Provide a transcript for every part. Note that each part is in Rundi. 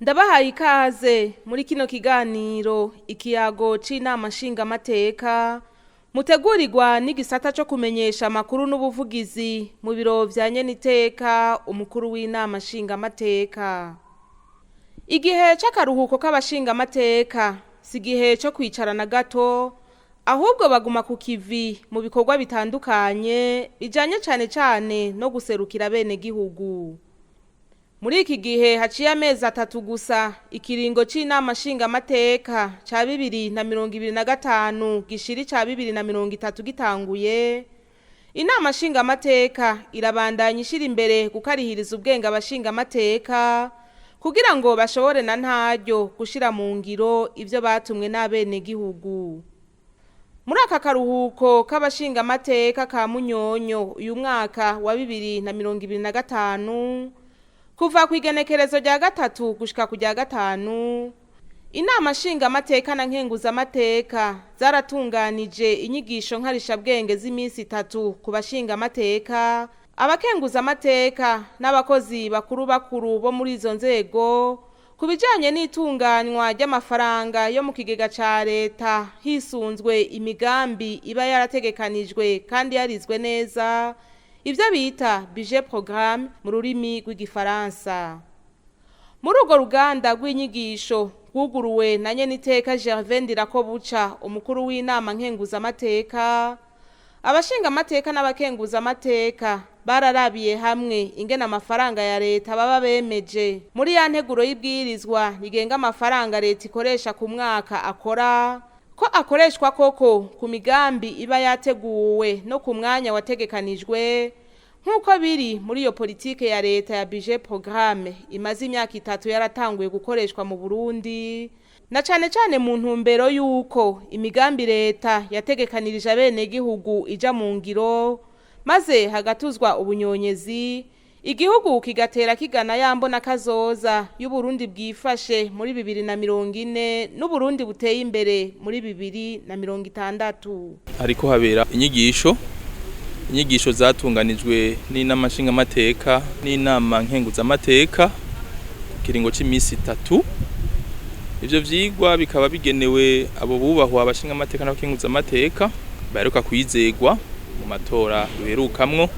Ndabahaye ikaze muri kino kiganiro ikiyago c'inama nshingamateka mutegurirwa n'igisata co kumenyesha amakuru n'ubuvugizi mu biro vya nyeniteka umukuru w'inama nshingamateka. Igihe c'akaruhuko k'abashingamateka si igihe co kwicarana gato, ahubwo baguma ku kivi mu bikorwa bitandukanye bijanye cane cane no guserukira abenegihugu. Muri iki gihe haciye amezi 3 gusa ikiringo c'inama nshingamateka ca 2025 gishira ica 2030 gitanguye, inama nshingamateka irabandanya ishira imbere gukarihiriza ubwenge abashingamateka kugira ngo bashobore na ntaryo gushira mu ngiro ivyo batumwe n'abenegihugu. Muri aka karuhuko k'abashingamateka ka Munyonyo uyu mwaka wa 2025, kuva ku igenekerezo rya 3 gushika ku rya 5, inama nshingamateka na nkenguzamateka zaratunganije inyigisho nkarishabwenge z'iminsi 3 ku bashingamateka, abakenguzamateka n'abakozi bakuru bakuru bo muri izo nzego ku bijanye n'itunganywa ry'amafaranga yo mu kigega ca leta hisunzwe imigambi iba yarategekanijwe kandi yarizwe neza, ivyo bita budget programme mu rurimi rw'igifaransa. Muri urwo ruganda rw'inyigisho rwuguruwe na nyeniteka Gervais Ndirakobuca, umukuru w'inama nkenguzamateka, abashingamateka n'abakenguzamateka bararabiye hamwe ingene amafaranga ya leta baba bemeje muri ya nteguro y'ibwirizwa rigenga amafaranga leta ikoresha ku mwaka akora, ko akoreshwa koko ku migambi iba yateguwe no ku mwanya wategekanijwe, nk'uko biri muri iyo politike ya leta ya budget programme imaze imyaka 3 yaratanguye gukoreshwa mu Burundi, na cane cane mu ntumbero y'uko imigambi leta yategekanirije abenegihugu ija mu ngiro, maze hagatuzwa ubunyonyezi, igihugu kigatera kigana ya mbona kazoza y'Uburundi bwifashe muri 2040 n'Uburundi buteye imbere muri 2060. Hariko habera inyigisho zatunganijwe n'inama nshingamateka n'inama nkenguzamateka kiringo c'imisi 3. Ivyo vyigwa bikaba bigenewe abo bubahwa abashingamateka n'abakenguzamateka baheruka kwizegwa mu matora duherukamwo.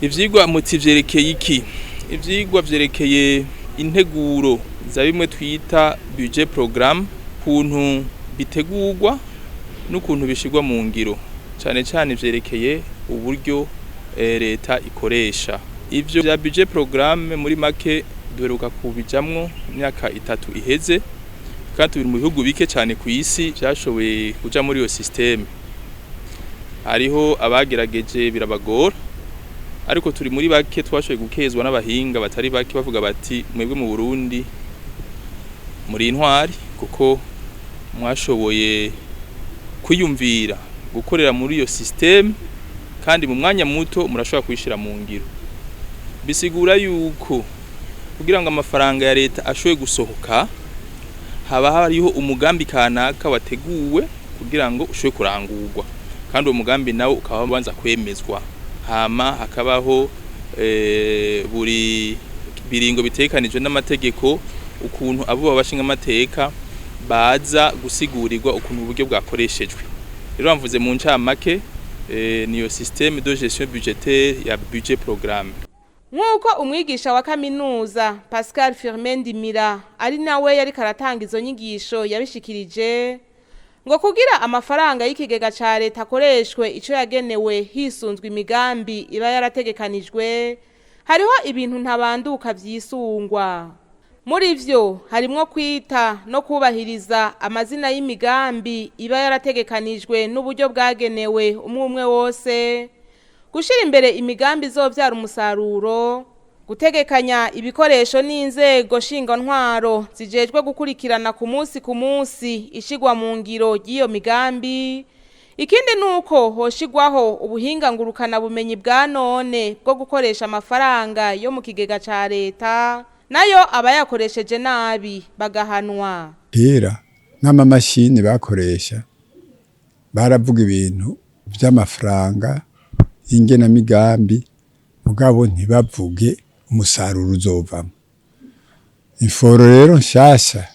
Ivyigwa muti vyerekeye iki? Ivyigwa vyerekeye integuro za bimwe twita budget programme, kuntu bitegurwa n'ukuntu bishirwa mu ngiro, cane cane vyerekeye uburyo leta ikoresha. Ivyo vya budget programme muri make duheruka kubijamwo imyaka 3 iheze, kandi turi mu bihugu bike cane ku isi vyashoboye kuja muri iyo systeme. Hariho abagerageje birabagora, ariko turi muri bake twashoboye gukezwa n'abahinga batari bake bavuga bati mwebwe mu Burundi muri intwari, kuko mwashoboye kwiyumvira gukorera muri iyo systeme kandi mu mwanya muto murashobora kuyishira mu ngiro. Bisigura yuko kugira ngo amafaranga ya leta ashoboye gusohoka haba hariho umugambi kanaka wateguwe kugira ngo ushobore kurangurwa, kandi uwo mugambi nawo ukaba ubanza kwemezwa, hama hakabaho buri biringo bitekanijwe n'amategeko ukuntu abo babashingamateka baza gusigurirwa ukuntu uburyo bwakoreshejwe. Rero bamvuze mu ncamake, niyo système de gestion budgétaire ya budget programme. Nk'uko umwigisha wa kaminuza Pascal Firmin Ndimira ari nawe yari karatanga izo nyigisho yabishikirije, ngo kugira amafaranga y'ikigega ca leta akoreshwe ico yagenewe hisunzwe imigambi iba yarategekanijwe, hariho ibintu ntabanduka vyisungwa. Muri vyo harimwo kwita no kubahiriza amazina y'imigambi iba yarategekanijwe n'uburyo bwagenewe umwe umwe wose, gushira imbere imigambi izovyara umusaruro, gutegekanya ibikoresho n'inzego nshingwantwaro zijejwe gukurikirana ku munsi ku munsi ishigwa mu ngiro ry'iyo migambi. Ikindi nuko hoshigwaho ubuhinga ngurukana bumenyi bwa none bwo gukoresha amafaranga yo mu kigega ca leta, nayo abayakoresheje nabi bagahanwa. Kera n'amamashini bakoresha baravuga ibintu vy'amafaranga y'ingenamigambi, mugabo ntibavuge umusaruro uzovamwo. Iforo rero nshasha,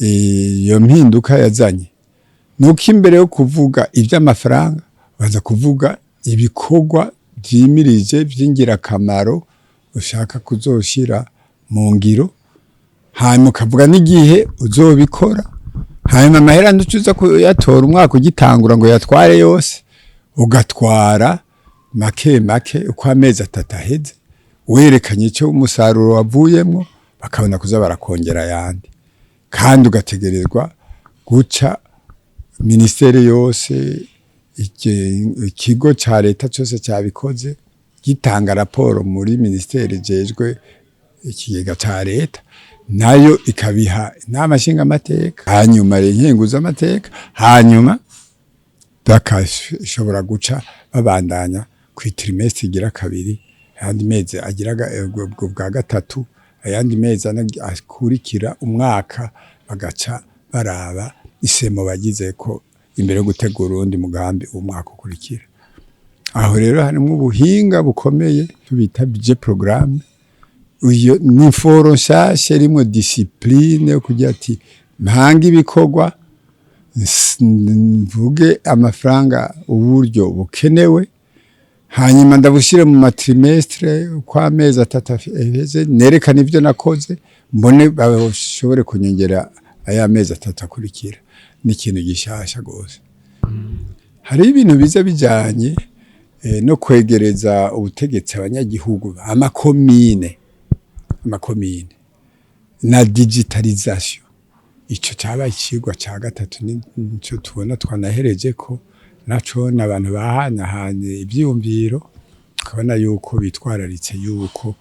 iyo mpinduka yazanye nuko imbere yo kuvuga ivy'amafaranga baza kuvuga ibikorwa vyimirije vy'ingirakamaro ushaka kuzoshira mu ngiro, hanyuma ukavuga n'igihe uzobikora. Hanyuma amahera ntucuza kuyatora umwaka ugitangura ngo yatware yose, ugatwara make make uko amezi 3 aheze, werekanye icyo umusaruro wavuyemwo, bakabona kuza barakongera ayandi. Kandi ugategerezwa guca ministeri yose, ikigo ca leta cose cyabikoze gitanga raporo muri ministeri ijejwe ikigega ca leta, nayo ikabiha inama nshingamateka, hanyuma nkenguzamateka, hanyuma bakashobora guca babandanya ku trimestre igira kabiri, ayandi mezi agira ubwo bwa gatatu, ayandi mezi akurikira umwaka, bagaca baraba isemo bagize ko imbere yo gutegura uwundi mugambi umwaka ukurikira. Aho rero harimwo ubuhinga bukomeye bita budget programme. Iyo ni foro nshasha irimwo discipline yo kugira ati mpange ibikorwa, mvuge amafaranga uburyo bukenewe, hanyuma ndabushyire mu ma trimestre uko amezi 3 aheze, nerekane ibyo nakoze, mbone bashobore kunyongera aya mezi 3 akurikira. Ni ikintu gishasha gose. Hari ibintu biza bijanye no kwegereza ubutegetsi abanyagihugu, amakomine na digitalisation. Ico cabaye icigwa ca gatatu, nico tubona twanahereje ko naco n'abantu bahanahanye ivyiyumviro, ukabona yuko bitwararitse yuko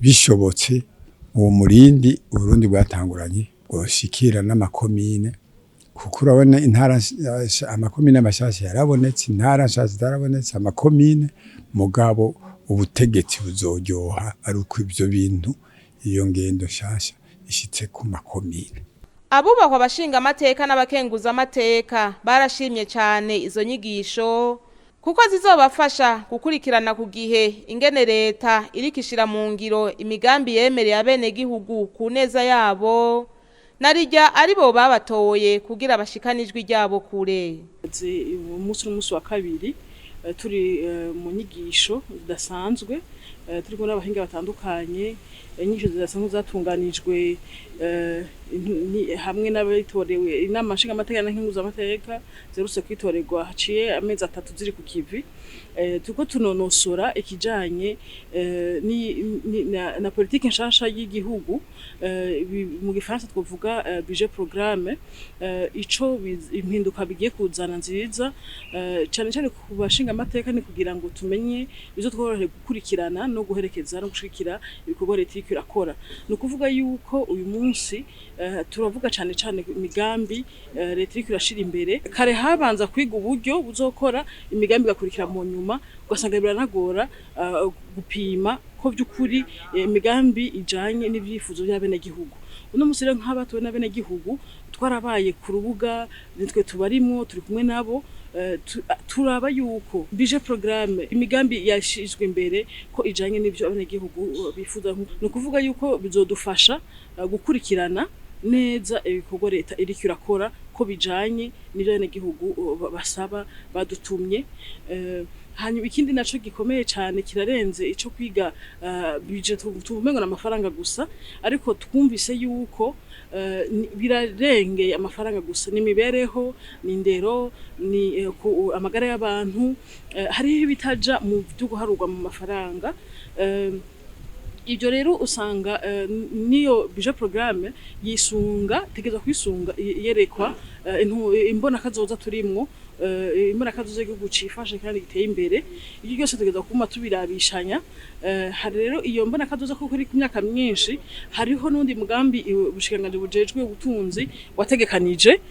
bishobotse uwo murindi Uburundi bwatanguranye bwoshikira n'amakomine, kuko urabona intara, amakomine mashasha yarabonetse, intara nshasha zarabonetse, amakomine. Mugabo ubutegetsi buzoryoha ari uko ivyo bintu, iyo ngendo nshasha ishitse ku makomine. Abubahwa abashinga amateka n'abakenguza amateka barashimye cyane izo nyigisho, kuko zizobafasha gukurikirana ku gihe ingene leta iriko ishira mu ngiro imigambi yemereye abenegihugu ku neza yabo, narirya aribo babatoye kugira bashikane ijwi ryabo kure. Umunsi n'umunsi wa kabiri turi mu nyigisho zidasanzwe, turi kumwe n'abahinga batandukanye. Inyigisho zidasanzwe zatunganijwe hamwe n'abitorewe inama nshingamateka na nkenguzamateka ziherutse kwitorerwa, haciye amezi 3 ziri ku kivi. Turiko tunonosora ikijanye na politike nshasha y'igihugu, mu gifaransa twovuga budget programme, ico impinduka bigiye kuzana nziza, cane cane ku bashingamateka, ni kugira ngo tumenye bizotworohere gukurikirana no guherekeza no gushigikira ibikorwa leta iriko irakora. Ni ukuvuga yuko uyu munsi turavuga cane cane imigambi leta iriko irashira imbere. Kare habanza kwiga uburyo buzokora imigambi, igakurikira mu nyuma, ugasanga biranagora gupima ko by'ukuri imigambi ijanye n'ivyifuzo by'abenegihugu. Uno musi rero nk'abatowe n'abenegihugu twarabaye ku rubuga, nitwe tubarimwo, turi kumwe nabo, turaba yuko budget programme, imigambi yashizwe imbere, ko ijanye n'ivyo abenegihugu bifuza. Ni ukuvuga yuko bizodufasha gukurikirana neza ibikorwa leta iriko irakora, ko bijanye n'ivyo abenegihugu basaba badutumye. Hanyuma ikindi naco gikomeye cane kirarenze ico kwiga budget, tumengo n'amafaranga gusa, ariko twumvise yuko birarengeye amafaranga gusa: ni imibereho, ni indero, ni amagara y'abantu. Hariho ibitaja mu vyo guharurwa mu mafaranga. Ibyo rero usanga niyo budget programme yisunga, tegezwa kwisunga yerekwa imbonakazoza turimwo, imbonakazoza y'igihugu cifashe kandi giteye imbere. Ibyo byose tugeza kuguma tubirabishanya. Hari rero iyo mbonakazoza, kuko iri ku myaka myinshi, hariho n'undi mugambi ubushikiranganji bujejwe ubutunzi wategekanije.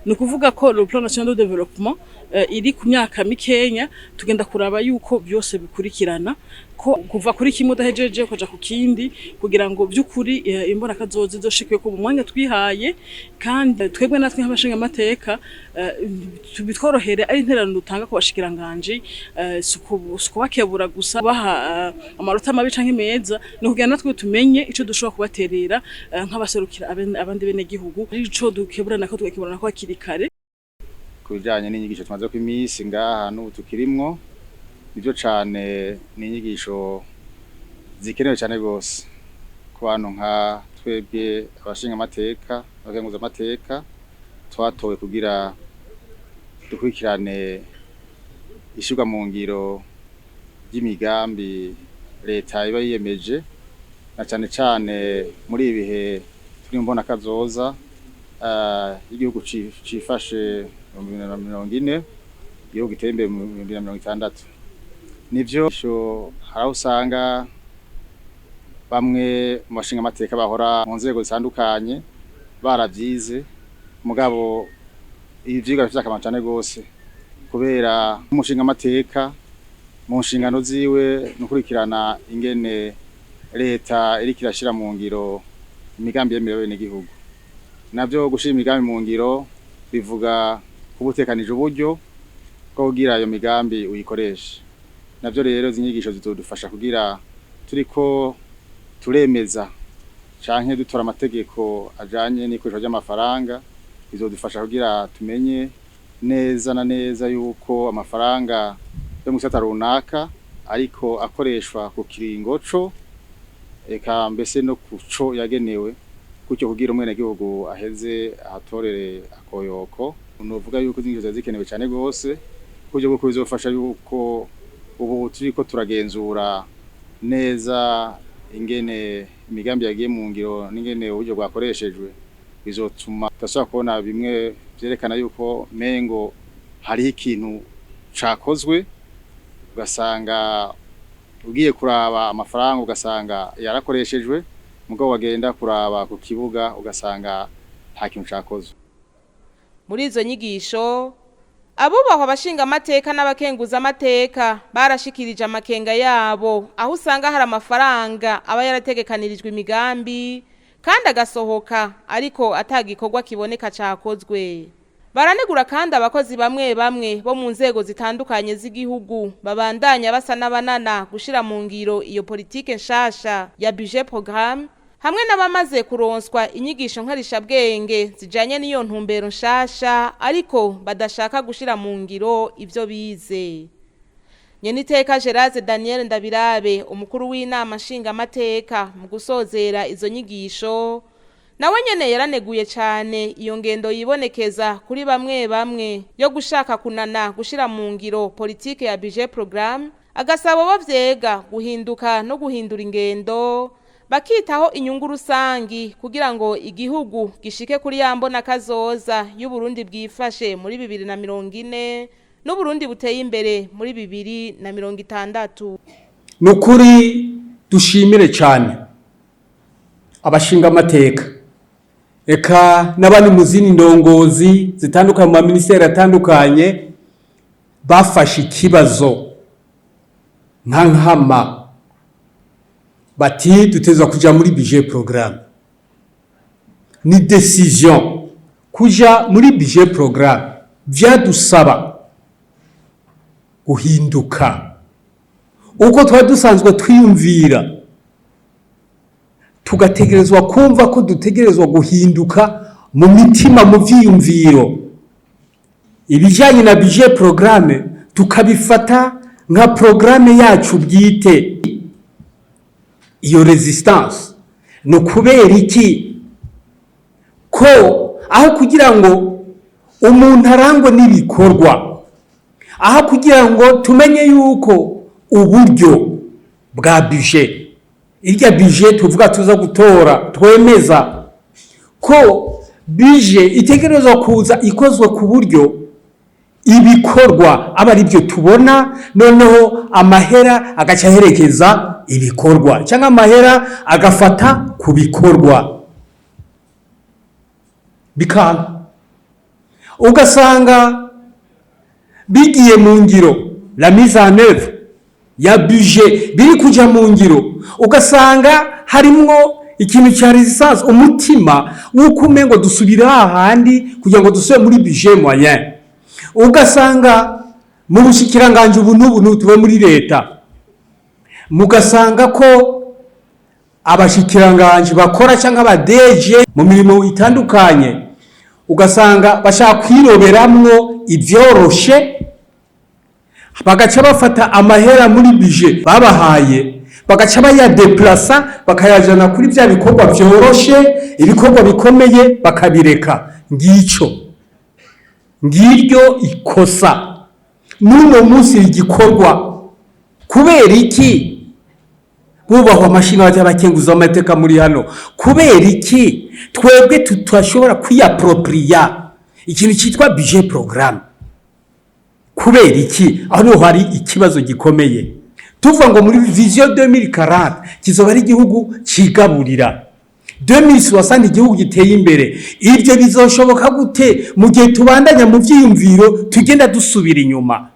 Ni ukuvuga ko le plan national de développement iri ku myaka mikenya. Tugenda kuraba yuko byose bikurikirana. Ko kuva kuri kimwe udahejeje ukaja ku kindi, kugira ngo vy'ukuri imbona kazoza izoshikwe ko mu mwanya twihaye, kandi twebwe natwe nk'abashinga amateka bitworohere, ari intererano dutanga ku bashikiranganji, si ukubakebura gusa baha amanota mabi canke meza, ni ukugira natwe tumenye ico dushobora kubaterera nk'abaserukira abandi benegihugu, ico dukeburana ko tugakeburana ko hakiri kare. Ku bijanye n'inyigisho tumaze ko iminsi ngaha n'ubu tukirimwo, nivyo cane, ni inyigisho zikenewe cane gose ku bantu nka twebwe abashinga amateka, abakenguza amateka twatowe kugira dukurikirane ishirwa mu ngiro ry'imigambi leta iba yiyemeje, na cane cane muri ibi bihe turi mbona kazoza y'igihugu cifashe mu 2040, igihugu giteye imbere mu 2060. Nivyo, hari aho usanga bamwe mu bashinga amateka bahora mu nzego zitandukanye baravyize, mugabo ibi vyigwa bifise akamaro cane gose, kubera umushinga amateka mu nshingano ziwe nukurikirana ingene leta iriko irashira mu ngiro imigambi yemerewe n'igihugu. Navyo gushira imigambi mu ngiro bivuga kuba utekanije uburyo bwo kugira iyo migambi uyikoreshe. Navyo rero izi nyigisho zizodufasha kugira turiko turemeza canke dutora amategeko ajanye n'ikoreshwa ry'amafaranga, bizodufasha kugira tumenye neza na neza yuko amafaranga yo mu gisata runaka ariko akoreshwa ku kiringo co eka mbese no kuco yagenewe, gutyo kugira umwenegihugu aheze ahatorere akoyoko. Novuga yuko izi nyigisho zikenewe cane gose, kuburyo bwo bizofasha yuko ubu turiko turagenzura neza ingene imigambi yagiye mu ngiro n'ingene uburyo bwakoreshejwe, bizotuma tudasubira kubona bimwe vyerekana yuko mengo hariho ikintu cakozwe, ugasanga ugiye kuraba amafaranga ugasanga yarakoreshejwe, mugabo wagenda kuraba ku kibuga ugasanga nta kintu cakozwe. Muri izo nyigisho, abubahwa abashinga amateka n'abakenguza amateka barashikirije amakenga yabo aho usanga hari amafaranga aba yarategekanirijwe imigambi kandi agasohoka, ariko atagikorwa kiboneka cakozwe. Baranegura kandi abakozi bamwe bamwe bo mu nzego zitandukanye z'igihugu babandanya basa n'abanana gushira mu ngiro iyo politike nshasha ya budget programme, hamwe n'abamaze kuronswa inyigisho nkarishabwenge zijanye n'iyo ntumbero nshasha ariko badashaka gushira mu ngiro ivyo bize. Nyeniteka Gerase Daniel Ndabirabe, umukuru w'inama nshingamateka, mu gusozera izo nyigisho nawe nyene yaraneguye cane iyo ngendo yibonekeza kuri bamwe bamwe yo gushaka kunana gushira mu ngiro politike ya budget programme, agasaba abo vyega guhinduka no guhindura ingendo, bakitaho inyungu rusangi kugira ngo igihugu gishike kuri ya mbona kazoza y'Uburundi bwifashe muri 2040 n'Uburundi buteye imbere muri 2060. Ni ukuri dushimire cyane abashinga amateka, eka n'abandi mu zindi ndongozi zitandukanye, mu maminisiteri atandukanye, bafashe ikibazo nka nkama, bati dutezwa kuja muri budget programme. Ni décision. Kuja muri budget programme vyadusaba guhinduka uko twari dusanzwe twiyumvira, tugategerezwa kumva ko dutegerezwa guhinduka mu mitima, mu vyiyumviro. Ibijyanye na budget programme tukabifata nka programme yacu bwite. Iyo résistance ni ukubera iki? Ko aho kugira ngo umuntu arangwe n'ibikorwa, aho kugira ngo tumenye yuko uburyo bwa budget, irya budget tuvuga tuza gutora, twemeza ko budget itegerezwa kuza ikozwe ku buryo ibikorwa aba ari byo tubona, noneho amahera agaca aherekeza ibikorwa cyangwa amahera agafata ku bikorwa, bikanga, ugasanga bigiye mu ngiro, la mise en œuvre. Ya budget biri kuja mu ngiro, ugasanga harimwo ikintu cya résistance, umutima w'uko umengo dusubira hahandi kugira ngo dusubire muri budget moyen. Ugasanga mu bushikiranganje ubu n'ubu n'ubu muri leta, mugasanga ko abashikiranganje bakora cyangwa aba DG mu mirimo itandukanye, ugasanga bashaka kwiroberamwo ibyoroshe, bagaca bafata amahera muri budget babahaye, bagaca bayadeplasa, bakayajana kuri bya bikorwa vyoroshe, ibikorwa bikomeye bakabireka. Ngico ngiryo ikosa n'uno munsi rigikorwa. Kubera iki, bubahwa amashinga y'abakenguza amateka muri hano, kubera iki twebwe tutashobora kwiyapropriya ikintu cyitwa budget programme? Kubera iki? Aho niho hari ikibazo gikomeye. Tuvuga ngo muri vision 2040 kizoba ari igihugu cigaburira, 2060 igihugu giteye imbere. Ibyo bizoshoboka gute mu gihe tubandanya mu vyiyumviro tugenda dusubira inyuma,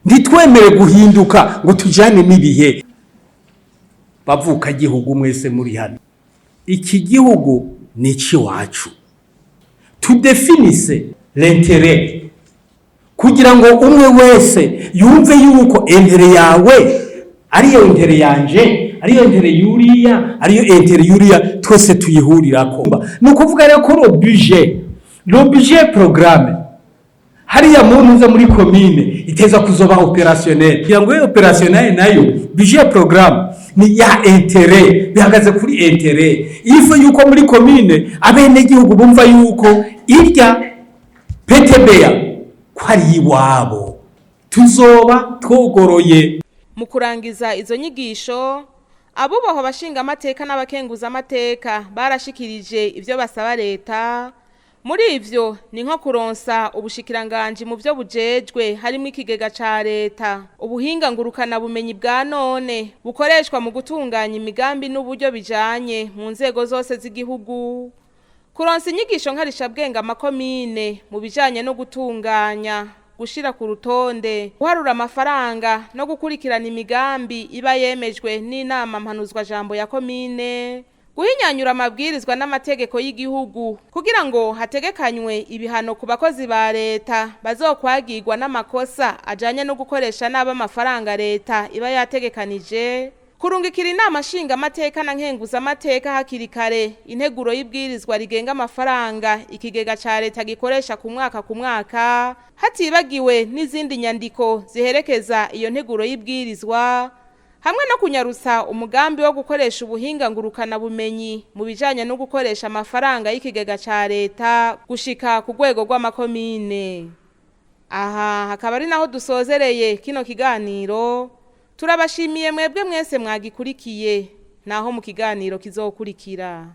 ntitwemere guhinduka ngo tujane n'ibihe? Bavuka gihugu mwese muri hano, iki gihugu ni icy'iwacu. Tudefinise l'intérêt kugira ngo umwe wese yumve yuko intérêt yawe ariyo intérêt yanje, ariyo intérêt yuriya, ariyo intérêt yuriya, twese tuyihurirako. Ni ukuvuga rero ko le budget programme hariya muntu uza muri komine iteza kuzoba opérationnel. Kugira ngo ibe opérationnel nayo, budget programme ni ya intérêt, bihagaze kuri intérêt. Ifu yuko muri komine abenegihugu bumva yuko irya PTBA ko ari iwabo, tuzoba twogoroye. Mu kurangiza izo nyigisho, abubahwa abashingamateka n'abakenguzamateka barashikirije ivyo basaba leta. Muri ivyo ni nko kuronsa ubushikiranganji mu vyo bujejwe harimo ikigega ca leta ubuhinga ngurukana bumenyi bwa none bukoreshwa mu gutunganya imigambi n'uburyo bijanye mu nzego zose z'igihugu, kuronsa inyigisho nkarishabwenge amakomine mu bijanye no gutunganya, gushira ku rutonde, guharura amafaranga no gukurikirana imigambi iba yemejwe n'inama mpanuzwa jambo ya komine, guhinyanyura amabwirizwa n'amategeko y'igihugu kugira ngo hategekanywe ibihano ku bakozi ba leta bazokwagirwa n'amakosa ajanye no gukoresha nabi amafaranga leta iba yategekanije, kurungikira inama nshingamateka na nkenguzamateka hakiri kare integuro y'ibwirizwa rigenga amafaranga ikigega ca leta gikoresha ku mwaka ku mwaka, hatibagiwe n'izindi nyandiko ziherekeza iyo nteguro y'ibwirizwa, hamwe no kunyarutsa umugambi wo gukoresha ubuhinga ngurukana bumenyi mu bijanye no gukoresha amafaranga y'ikigega ca leta gushika ku rwego rw'amakomine. Aha hakaba ari naho dusozereye kino kiganiro. Turabashimiye mwebwe mwese mwagikurikiye. Naho mu kiganiro kizokurikira.